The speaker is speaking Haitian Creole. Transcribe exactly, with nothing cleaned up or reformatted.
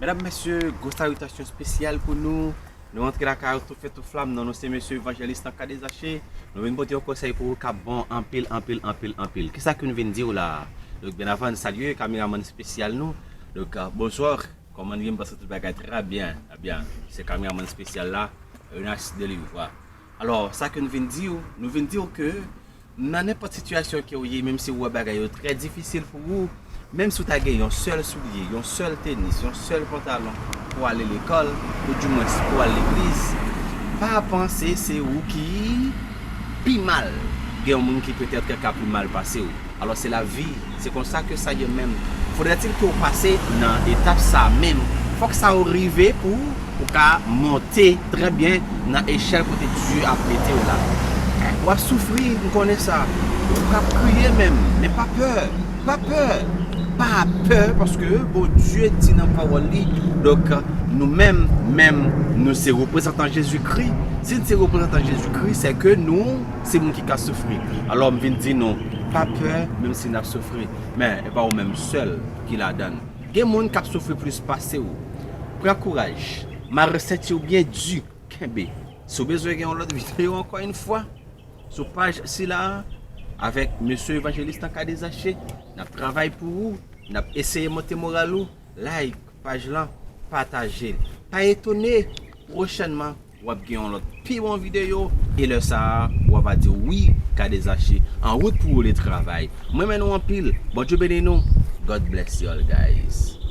Medam, mesye, gwo saltasyon espesyal pou nou. Nou rantre lakay yo tou fè tou flam. Non, nou se mesye Evanjelis nan K D H. Nou vin pote yon konsèy pou ou k ap bon anpil, anpil, anpil, anpil. Kisa ke nou vin di w la? Donk, byen avan n salye kameramann espesyal nou. Donk, euh, bonsoir. Kòman n ye? M panse tout bagay trè byen. Ebyen, se kameramann espesyal la, Renas Delivrwa. Alò, sa ke n vin di w, nou vin di w ke nan nenpòt sitiyasyon ke w ye, menm si w wè bagay yo trè difisil pou ou, menm si w ta gen yon sèl soulye, yon sèl tenis, yon sèl pantalon pou ale lekòl, ou dimwens pou al legliz, pa panse se ou ki pi mal. Gen yon moun ki petèt ka pi mal pase w. Alò, se lavi. Se konsa ke sa ye menm. Fodrètil ke w pase nan etap sa menm. Fòk sa w rive pou ou ka monte trè byen nan echèl kote Dye ap mete w la. W ap soufri, m konnen sa. Ou k ap kriye menm, men pa pè. Pa pè. Pa pè, paske Bondye di nan pawòl li. Donk, nou menm, menm, nou se reprezantan Jezikri. Si n se reprezantan Jezikri, se ke nou se moun ki ka soufri. Alò, m vin di nou, pa pè, menm si n ap soufri. Men, e pa ou menm sèl ki ladan l. Gen moun k ap soufri plis pase w. Pran kouraj. Mare senti w byen di. Kenbe. Si w bezwen gen yon lòt videyo, ankò yon fwa, sou paj sila a, avèk mesye Evanjelis nan K D H, n ap travay pou ou, n ap eseye monte moral ou, like paj lan, pataje l. Pa etone, pwochènman, w ap gen yon lòt pi bon videyo, e lè sa a, w ap di wi, K D H, an wout pou ou le travay. Mwen renmen nou anpil. Bondye beni nou. God bless you all, guys.